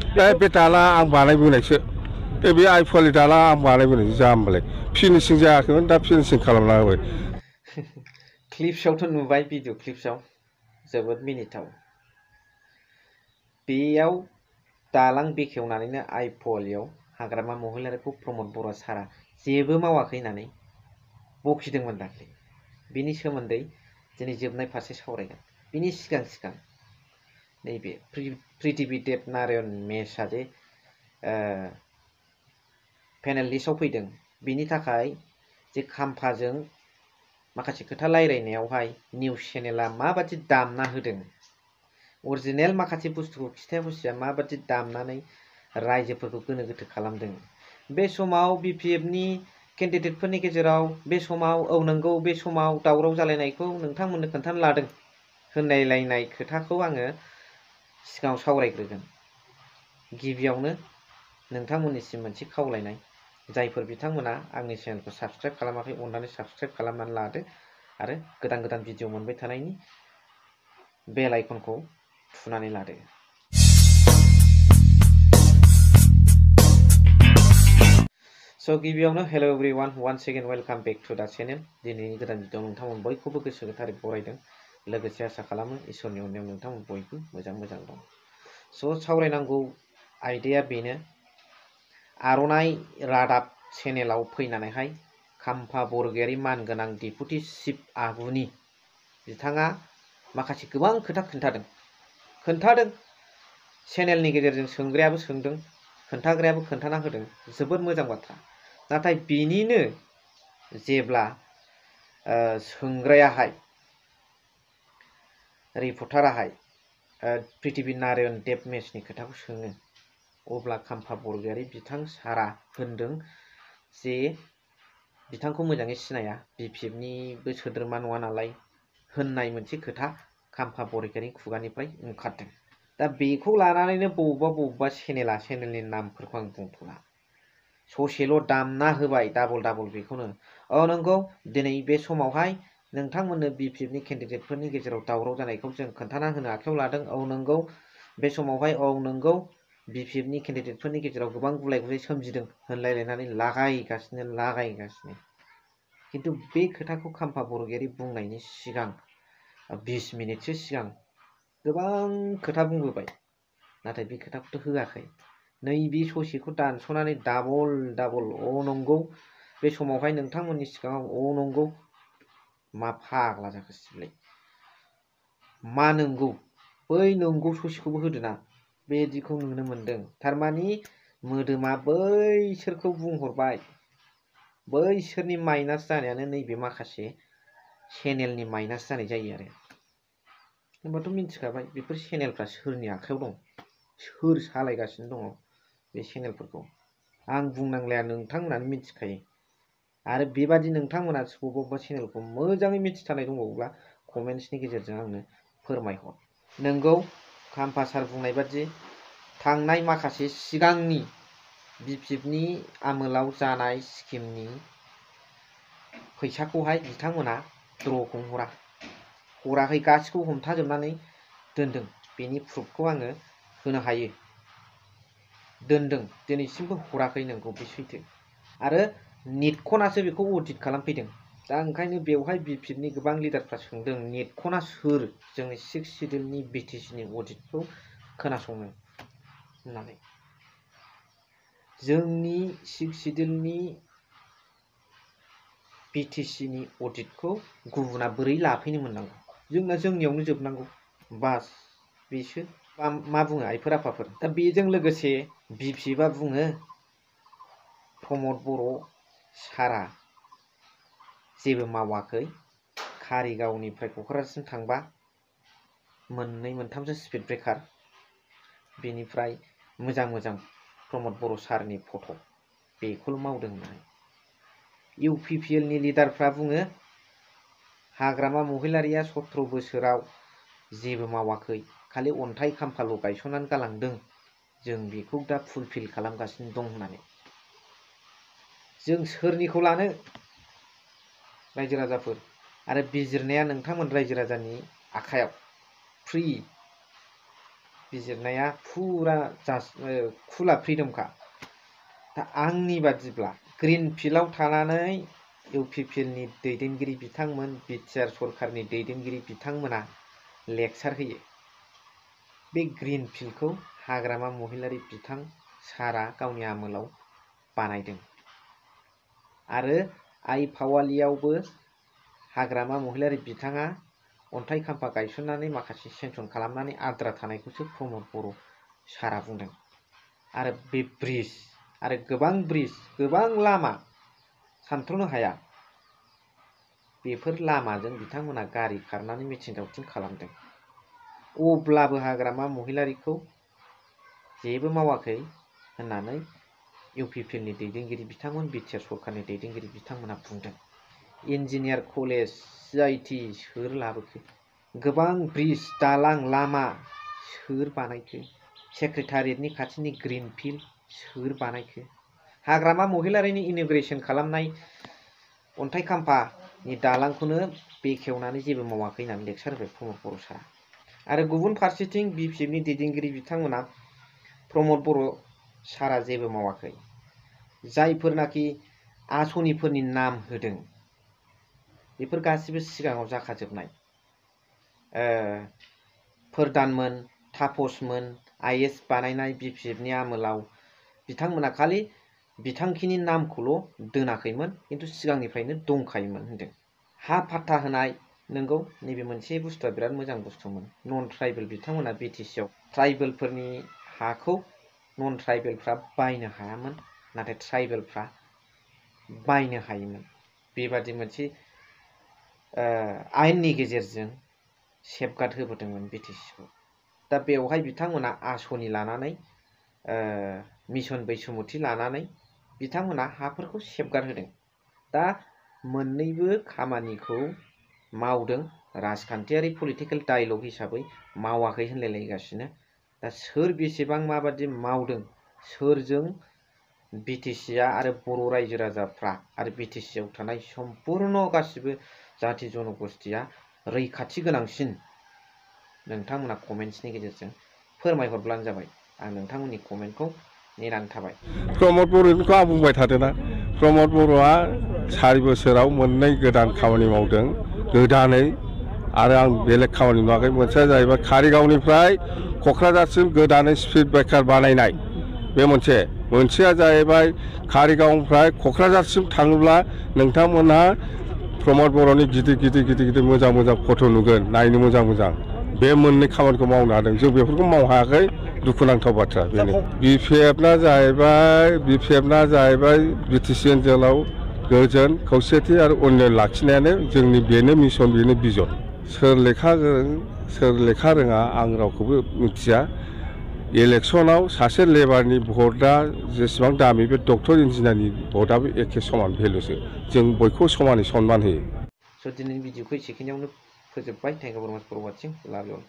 बे दाला आं बानायबोनायसो बे आइफवालि दाला आं बानायबोनायसो जाम्बालाय फिनिशिं जायाखैमोन दा फिनिशिं खालामना होबाय क्लिप्सआवथ' नुबाय भिडिअ क्लिप्सआव जोबोद मिनिथाव बेयाव दालां बेखेवनानैनो आइफवालियाव हाग्रामा महिलारिखौ प्रमद बर' सारा जेबो मावाखै होननानै बखिदोंमोन दाख्लै बिनि सोमोन्दै दिनै जोबनाय फारसे सावरायगोन बिनि सिगां नैबे प्रिथिबि देब नारायण मेसआ जे पेनेल लिस्टआव फैदों बिनि थाखाय जे खाम्फाजों माखासे खोथा रायलायनायावहाय निउस चेनेला माबादि दामना होदों अरिजिनेल माखासे बुस्थुखौ खिथाया बुस्थुआ माबादि दामनानै रायजोफोरखौ गोनो गोथो खालामदों बे समाव बिपिएफनि केन्डिडेटफोरनि गेजेराव बे समाव औ नंगौ बे समाव दावराव जालायनायखौ नोंथांमोननो खोन्थानो लादों होनलायलायनाय खोथाखौ आङो सिगाङाव सावरायग्रोगोन गिबियावनो नोंथांमोननिसिम मोनसे खावलायनाय जायफोर बिथांमोना आंनि चेनेलखौ साबस्क्राइब खालामाखै अननानै साबस्क्राइब खालामनानै लादो आरो गोदान गोदान भिडिअ मोनबाय थानायनि बेल आइकनखौ थुनानै लादो स' गिबियावनो hello' everyone once again welcome back to the channel दिनैनि गोदान भिडिअ नोंथांमोन बयखौबो गोसो गोथारै बरायदों लोगोसे आसा खालामो इसोरनि अननायाव नोंथांमोन बयबो मोजां दं स' सावरायनांगौ आयदाया बेनो आर'नाइ रादाब चेनेलाव फैनानैहाय खाम्फा बरगयारि मानगोनां डेपुटि चिफ आगुनि बिथाङा माखासे गोबां खोथा खोन्थादों चेनेलनि गेजेरजों सोंग्रायाबो सोंदों खोन्थाग्रायाबो खोन्थाना होदों जोबोद मोजां बाथ्रा नाथाय बेनिनो जेब्ला सोंग्रायाहाय रिपर्टाराहाय प्रिथिबि नारायण देब मेसनि खोथाखौ सोङो अब्ला खाम्फा बरगयारि बिथां सारा होनदों जे बिथांखौ मोजाङै सिनाया बिपिएफनिबो सोद्रोमा नङा नालाय होननाय मोनसे खोथा खाम्फा बरगयारिनि खुगानिफ्राय ओंखारदों दा बेखौ लानानैनो बबेबा चेनेलनि नामफोरखौ आं बुंथ'ला ससेल' दामना होबाय डाबल बेखौनो औ नंगौ दिनै बे समावहाय नोंथांमोननो बिपिएफनि केन्डिडेटफोरनि गेजेराव दावराव जानायखौ जों खोन्थाना होनो आखायाव लादों औ नंगौ बे समावहाय औ नंगौ बिपिएफनि केन्डिडेटफोरनि गेजेराव गोबां गुलाय गुजाय सोमजिदों होनलायलायनानै लागायगासिनो खिन्थु बे खोथाखौ खाम्फा बरगयारि बुंनायनि सिगां 20 मिनिटसो सिगां गोबां खोथा बुंबोबाय नाथाय बे खोथाखौथ' होआखै नैबे ससेखौ दानस'नानै डाबल अ नंगौ बे समावहाय नोंथांमोननि सिगाङाव अ नंगौ मा फाग्ला जाखोसैलाय मा नंगौ बै नंगौ ससेखौबो होदोना बेदिखौ नुनो मोनदों थारमानि मोदोमा बैसोरखौ बुंहरबाय बैसोरनि माइनास जानायानो नैबे माखासे चेनेलनि माइनास जानाय जायो आरो होनबाथ' मिन्थिखाबाय बेफोर चेनेलफ्रा सोरनि आखायाव दं सोर सालायगासिनो दङ बे चेनेलफोरखौ आं बुंनांलाया नोंथांमोनानो मिथिखायो आरो बेबादि नोंथांमोना बबेबा चेनेलखौ मोजाङै मिथिथारनाय दंबावोब्ला कमेन्ट्सनि गेजेरजों आंनो फोरमायहर नोंगौ खाम्फा सार बुंनाय बादि थांनाय माखासे सिगांनि बिपिएफनि आमोलाव जानाय स्किमनि फैसाखौहाय बिथांमोना द्र'खौ हराखै गासिखौबो हमथाजोबनानै दोनदों बेनि प्रुफखौ आङो होनो हायो दोनदों दिनैसिमबो हराखै नोंगौ बे सैथो आरो नेटकनासो बेखौ अडिट खालामफैदों दा ओंखायनो बेवहाय बिपिएफनि गोबां लिडारफ्रा सोंदों नेटकना सोर जोंनि 6 सिडिउलनि बिटिसिनि अडिटखौ खोनासंनो होननानै जोंनि 6 सिडिउलनि बिटिसिनि अडिटखौ गुबुना बोरै लाफैनो मोननांगौ जोंनियावनो जोबनांगौ बास बेसो मा बुङो आइफोर आफाफोर दा बेजों लोगोसे बिपिएफआ बुङो प्रमद बर' सारा जेबो मावाखै कारिगावनिफ्राय क'क्राझारसिम थांबा मोननै मोनथामसो स्पिड ब्रेकार बेनिफ्राय मोजां प्रमद बर' सारनि फट' बेखौल' मावदों होननानै इउपिपिएलनि लिडारफ्रा बुङो हाग्रामा महिलारिया 17 बोसोराव जेबो मावाखै खालि अन्थाइ खाम्फाल' गायसननानै गालांदों जों बेखौ दा फुलफिल खालामगासिनो दं होननानै जों सोरनिखौ लानो रायजो राजाफोर आरो बिजिरनाया नोंथांमोन रायजो राजानि आखायाव फ्रि बिजिरनाया फुरा खुला फ्रिदमखा। दा आंनि बादिब्ला ग्रिन फिल्डआव थानानै इउपिपिएलनि दैदेनगिरि बिथांमोन, बिटिआर सरकारनि दैदेनगिरि बिथांमोना लेक्सार होयो। बे ग्रिन फिल्डखौ हाग्रामा महिलारि बिथां सारा गावनि आमोलाव बानायदों आरो आइ फावालियावबो हाग्रामा महिलारि बिथाङा अन्थाइ खाम्फा गायसननानै माखासे सेंसन खालामनानै आद्रा थानायखौसो प्रमद बर' सारा बुंदों। आरो बे ब्रिज आरो गोबां ब्रिज, गोबां लामा सानथ्र'नो हाया, बेफोर लामाजों बिथांमोना गारि खारनानै मिथिं दावथिं खालामदों। अब्लाबो हाग्रामा महिलारिखौ जेबो मावाखै होननानै इउपिपिएलनि दैदेनगिरि बिथांमोन, बिटिआर सरकारनि दैदेनगिरि बिथांमोना बुंदों। इन्जिनियार कलेज, CIT सोर लाबोखो? गोबां ब्रिज, दालां, लामा सोर बानायखो? सेक्रेटारियेटनि खाथिनि ग्रिन फिल्ड सोर बानायखो? हाग्रामा महिलारिनि इन'ग्रेसन खालामनाय अन्थाइ खाम्फानि दालांखौनो बेखेवनानै जेबो मावाखै होननानै लेक्सार होबाय प्रमद बर' सारा। आरो गुबुन फारसेथिं बिपिएफनि दैदेनगिरि बिथांमोना प्रमद बर' सारा जेबो मावाखै। जायफोरनाखि आसनिफोरनि नाम होदों बेफोर गासिबो सिगाङाव जाखाजोबनाय। फोरदानमोन, तापसमोन, IS बानायनाय बिपिएफनि आमोलाव बिथांमोना खालि बिथांखिनि नामखौल' दोनाखैमोन, खिन्थु सिगांनिफ्रायनो दंखायोमोन होनदों। हा फाट्टा होनाय, नंगौ नैबे मोनसे बुस्थुआ बिराद मोजां बुस्थुमोन। नन ट्राइबेल बिथांमोना बिटिसिआव ट्राइबेलफोरनि हाखौ नन ट्राइबेलफ्रा बायनो हायामोन, नाथाय ट्राइबेलफ्रा बायनो हायोमोन। बेबादि मोनसे आयेननि गेजेरजों सेफगार्ड होबोदोंमोन बिटिसिखौ। दा बेवहाय बिथांमोना आसनि लानानै मिशन बैसुमुथि लानानै बिथांमोना हाफोरखौ सेफगार्ड होदों। दा मोननैबो खामानिखौ मावदों, राजखान्थियारि पलिटिकेल डायलग हिसाबै मावाखै होनलायलायगासिनो। दा सोर बेसेबां माबादि मावदों, सोरजों बिटिसिआ आरो बर' रायजो राजाफ्रा आरो बिटिसिआव थानाय सम्पुर्ण गासिबो जाथि जनगोष्ठीया रैखाथि गोनांसिन, नोंथांमोना कमेन्ट्सनि गेजेरजों फोरमायहरब्लानो जाबाय। आं नोंथांमोननि कमेन्टखौ नेनानै थाबाय। प्रमद बर'निखौ आं बुंबाय थादोंना, प्रमद बर'आ 4 बोसोराव मोननै गोदान खामानि मावदों गोदानै, आरो आं बेलेग खामानि नुवाखै। मोनसेया जाहैबाय कारिगावनिफ्राय क'क्राझारसिम गोदानै स्पिड ब्रेकार बानायनाय, बे मोनसेया जाहैबाय कारिगावनिफ्राय क'क्राझारसिम थाङोब्ला नोंथांमोनहा प्रमद बर'नि गिदिर मोजां फट' नुगोन, नायनो मोजां। बे मोननै खामानिखौ मावनो हादों। जों बेफोरखौ मावनो हायाखै, दुखुनांथाव बाथ्रा बेनो। बिपिएफना जाहैबाय बिटिसि ओनसोलाव गोजोन, खौसेथि आरो उन्नयन लाखिनायानो जोंनि बेनो मिशन, बेनो बिजन। सोर लेखा गोरों सोर लेखा रोङा आं रावखौबो मिथिया। इलेक्सनाव सासे लेबारनि भटआ जेसेबां दामि, बे डक्टर इन्जिनियारनि भटआबो एखे समान भेलुसो। जों बयखौबो समानै सनमान होयो। स' दिनैनि भिडिअखौ एसेखिनियावनो फोजोबबाय। थेंक इउ भेरि माच फर वाचिं। लाभ इउ अल।